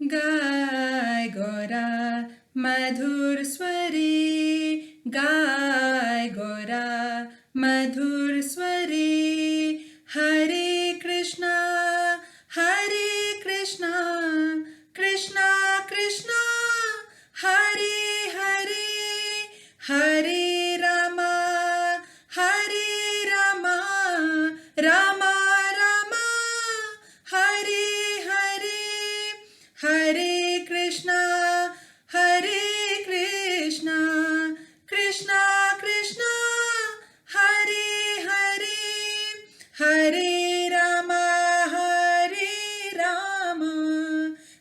गाय गोरा मधुर स्वरे, गाय गोरा मधुर स्वरे। हरे कृष्णा हरे कृष्णा कृष्णा कृष्णा हरे हरे, हरे रामा हरे रामा रामा रामा हरे हरे। हरे कृष्णा हरे कृष्णा कृष्णा कृष्णा हरे हरे, हरे रामा हरे रामा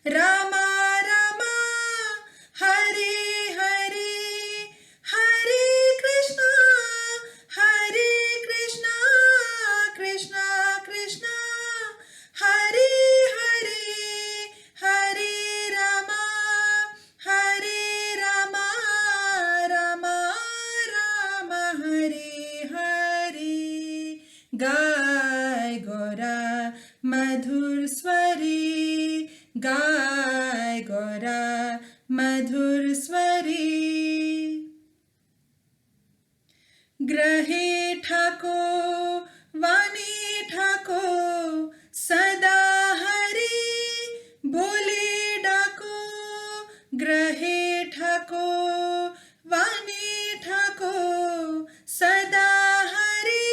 रामा रामा हरे हरे। हरे कृष्णा हरे कृष्णा कृष्णा कृष्णा हरे हरे, हरे रामा हरे रामा रामा रामा हरे हरे। गाय गोरा मधुर स्वरे, गाय गोरा मधुर स्वरे। ग्रहे ठाको वाणी ठाको सदा हरि बोले डाको, ग्रहे ठाको वाणी ठाको सदा हरि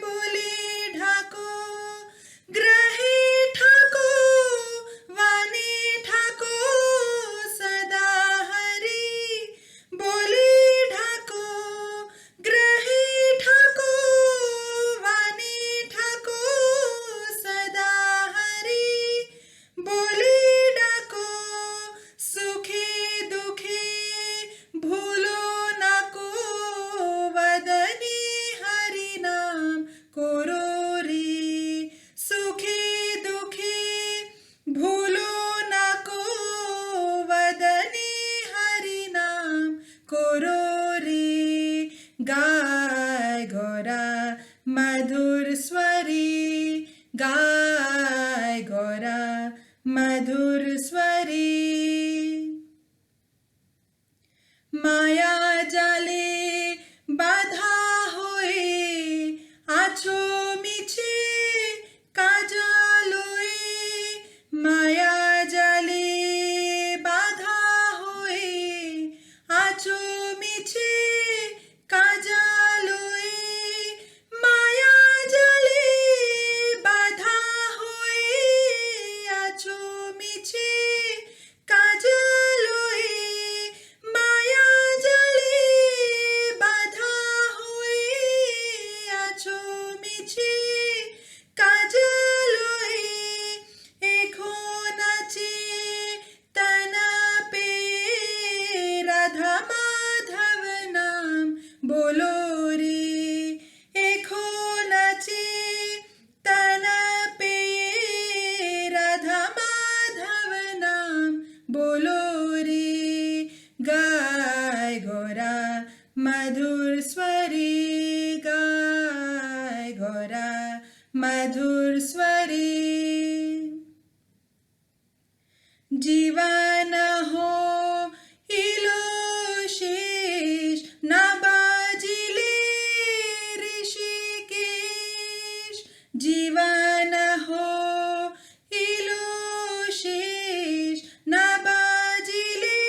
बोले ढाको, ग्रहे ठाको वाणी ठाको सदा हरि बोले ढाको, ग्रहे ठाको वाणी ठाको सदा हरि बोले डाको। सुखे दुखे भूलो नाको वदनी हरि नाम कोरो रे, सुखे दुखे भूलो नाको वदनी हरि नाम कोरो रे। गाय गोरा मधुर स्वरे, गाय गोरा मधुर स्वरे। माया जाले बाधा होए आछो मिछे काजलोए, माया जाले बाधा होए आछो मिछे काजलोए, माया जाले बाधा होए आछो मिछे काजलोए, माया जाले बाधा होए आछो मिछे काजलोए। एखोन चेतन पे राधा माधव नाम बोलो रे, एखोन चेतन पे राधा माधव नाम बोलो रे। गाय गोरा मधुर स्वरे, गाय गोरा मधुर स्वरे। जीवन हो इलो शेष ना बाजिले ऋषिकेश, जीवन हो इलो शेष ना बाजिले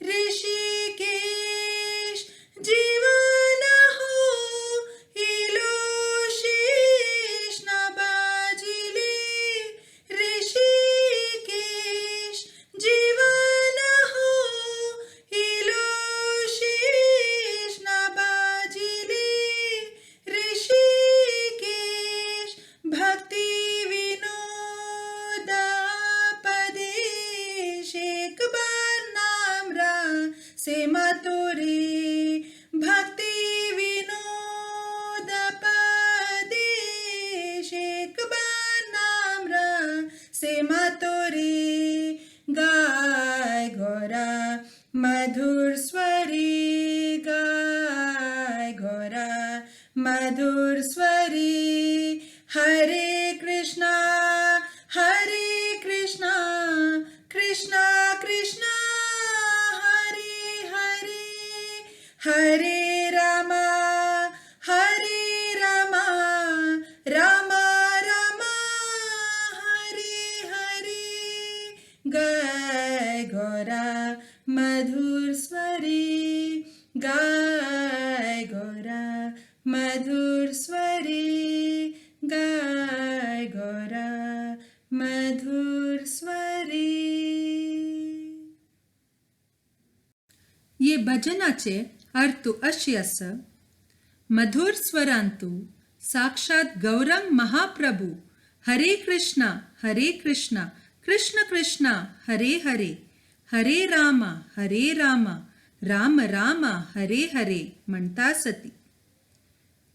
ऋषिकेश, जीवन हो इलो शेष ना बाजिले ऋषिकेश, जीवन हो इलो शेष ना बाजिले ऋषिकेश। भक्ति विनोद पदेश एक बार नाम रा से मातुरे, भक्ति विनोद पदेश एक बार नाम रा से मातुरे। गाय गोरा मधुर स्वरे, गाय गोरा मधुर स्वरे। हरे कृष्णा हरे कृष्णा गौरा मधुर स्वरी, गाय गौरा मधुर स्वरी, गाय गौरा मधुर स्वरी. ये भजनाचे अर्थ अशी आसा, मधुर स्वरांतु साक्षात गौरंग महाप्रभू हरे कृष्णा हरे कृष्णा कृष्ण कृष्णा हरे हरे हरे रामा हरे रामा राम राम हरे हरे म्हणता आसती.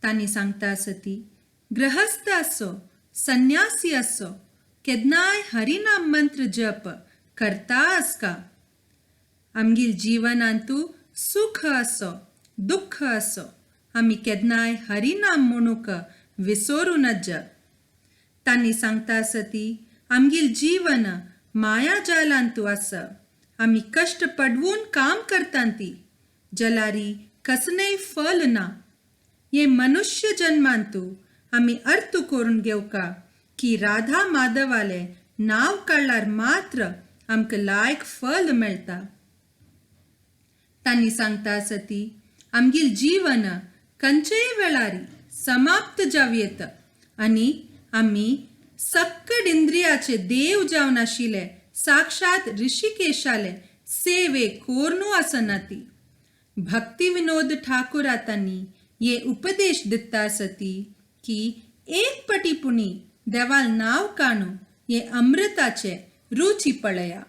तांणी सांगता आसती, गृहस्थ आसो संन्यासी आसो केन्नाय हरिनाम मंत्र जप करता आसका. आमगेल जिवनांतु सुख आसो दुःख आसो आमी केन्नाय हरिनाम म्हणूंक विसरू नज. तांणी सांगता आसती, आमगेल जीवन मायाजालांतु आसा. आमी कश्ट पडवून काम करतांती जलारी कसनेय फल ना. हे मनुष्य जन्मांतु आमी अर्थ करून घेवका की राधा माधवाले नांव काडल्यार मात्र आमकां लायक फल मेळटा. तांणी सांगता आसती, आमगेल जीवन खंयचेय वेळारी समाप्त जावं येता आनी आमी सक्कड इंद्रियाचे देव जावन आशिल्ले साक्षात ऋषिकेशाले सेवे कोर्नू आसनाती. भक्ती विनोद ठाकुरातांनी हे उपदेश दिता आसती की एक पटी पुणी देवाल नांव काणू हे अमृताचे रुची पळया.